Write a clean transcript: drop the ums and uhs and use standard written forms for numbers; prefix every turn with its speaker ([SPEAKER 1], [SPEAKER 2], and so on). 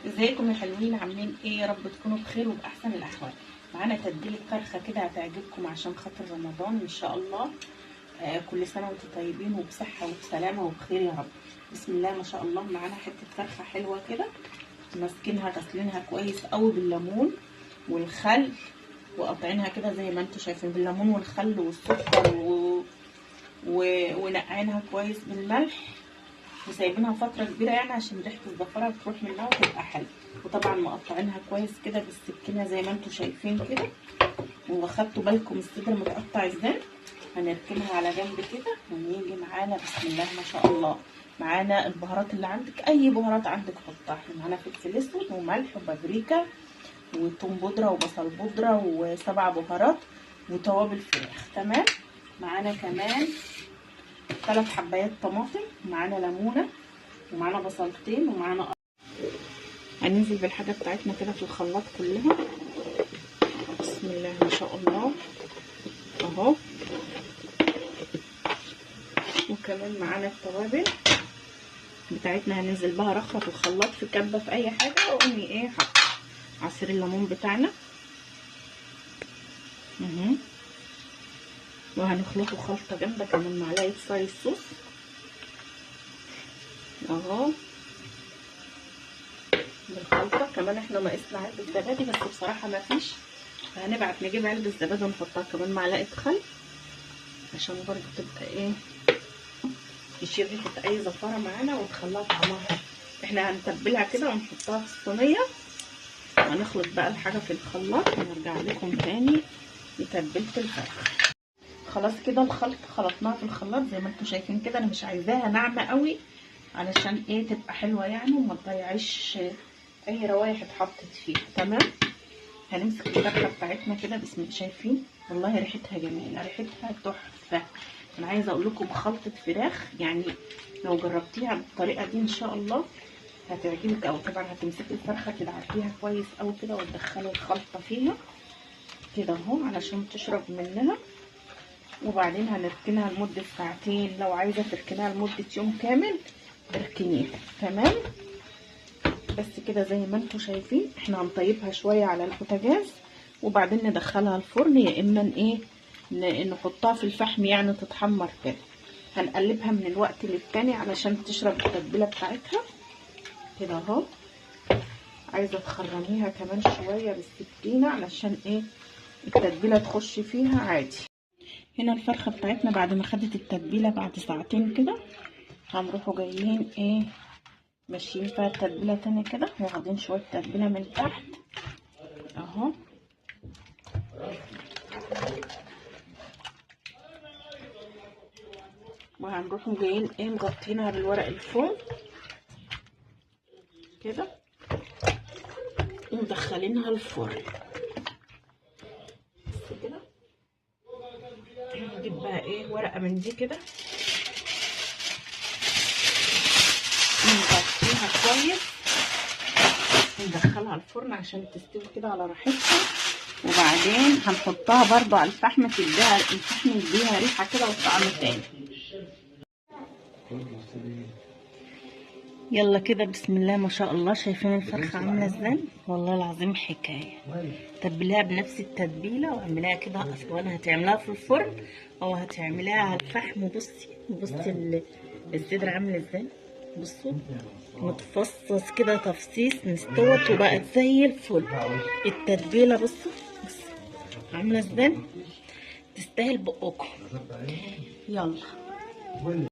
[SPEAKER 1] ازيكم يا حلوين؟ عاملين ايه؟ يا رب تكونوا بخير وباحسن الاحوال. معانا تتبيله فرخة كده هتعجبكم عشان خاطر رمضان ان شاء الله. كل سنة وانتم طيبين وبصحه وبسلامه وبخير يا رب. بسم الله ما شاء الله، معانا حتة فرخة حلوة كده، ماسكينها غسلينها كويس قوي بالليمون والخل، وقاطعينها كده زي ما انتم شايفين بالليمون والخل والسكر ونقعينها كويس بالملح، وسايبينها فترة كبيرة يعني عشان ريحه الزفاره تروح منها وتبقى حلوة. وطبعا مقطعينها كويس كده بالسكينة زي ما انتم شايفين كده. واخدتوا بالكم الصدر متقطع ازاي؟ هنركنها على جنب كده ونيجي معانا بسم الله ما شاء الله. معانا البهارات اللي عندك، اي بهارات عندك حطها. احنا معانا فلفل اسود وملح وبابريكا وثوم بودره وبصل بودره و7 بهارات وتوابل فراخ، تمام. معانا كمان 3 حبايات طماطم، ومعانا ليمونه، ومعانا بصلتين، ومعانا هننزل بالحاجة بتاعتنا كده في الخلاط كلها. بسم الله ما شاء الله اهو. وكمان معانا التوابل بتاعتنا هننزل بها رخره في الخلاط، في كبه، في اي حاجة. وقومي ايه حط عصير الليمون بتاعنا وهنخلطه خلطه جامدة. كمان معلقه صويا صوص اهو بالخلطه. كمان احنا ناقصنا علبة زبادي، بس بصراحة ما فيش، فهنبعت نجيب علبة زبادي ونحطها كمان معلقه خل عشان برضو تبقى ايه، تشيل ريحه اي زفاره معانا وتخليها طعمها حلو. احنا هنتبلها كده ونحطها في الصينية، وهنخلط بقى الحاجة في الخلاط ونرجع لكم تاني لتتبيله الفرخ. خلاص كده الخلط خلطناها في الخلاط زي ما انتم شايفين كده. انا مش عايزاها ناعمة قوي علشان ايه، تبقى حلوة يعني وما تضيعيش اي روايح اتحطت فيها، تمام. هنمسك الفرخه بتاعتنا كده بسم الله. شايفين والله ريحتها جميلة، ريحتها تحفة. انا عايزه اقول لكم خلطه فراخ يعني لو جربتيها بالطريقة دي ان شاء الله هتعجبك. او طبعا هتمسكي الفرخه تدعكيها كويس قوي كده وتدخلي الخلطة فيها كده اهو علشان تشرب منها. وبعدين هنركنها لمدة ساعتين، لو عايزه تركنها لمدة يوم كامل اركنيها، تمام. بس كده زي ما انتم شايفين احنا هنطيبها شوية على البوتاجاز وبعدين ندخلها الفرن، يا اما ايه نحطها في الفحم يعني تتحمر كده. هنقلبها من الوقت للتاني علشان تشرب التتبيله بتاعتها كده اهو. عايزه تخرميها كمان شوية بالسكينة علشان ايه التتبيله تخش فيها عادي. هنا الفرخه بتاعتنا بعد ما خدت التتبيله بعد ساعتين كده، هنروحوا جايين ايه ماشيين فيها التتبيله تاني كده، واخدين شوية تتبيله من تحت اهو. وهنروحوا جايين ايه مغطينها بالورق الفوم كده ومدخلينها الفرن بس كده. نجيب بقى ايه ورقة من دي كده نغطيها كويس، ندخلها الفرن عشان تستوي كده على راحتها. وبعدين هنحطها برضو على الفحم، تديها الفحم يديها ريحه كده وطعم تاني. يلا كده بسم الله ما شاء الله. شايفين الفرخه عامله ازاي؟ والله العظيم حكاية. تبليها بنفس التتبيله واعمليها كده، سواء هتعمليها في الفرن او هتعمليها على الفحم. بصي بصي الصدر عامل ازاي، بصوا متفصص كده تفصيص، مستوت وبقت زي الفل. التتبيله بصوا بصوا عامله ازاي، تستاهل بقكم. يلا.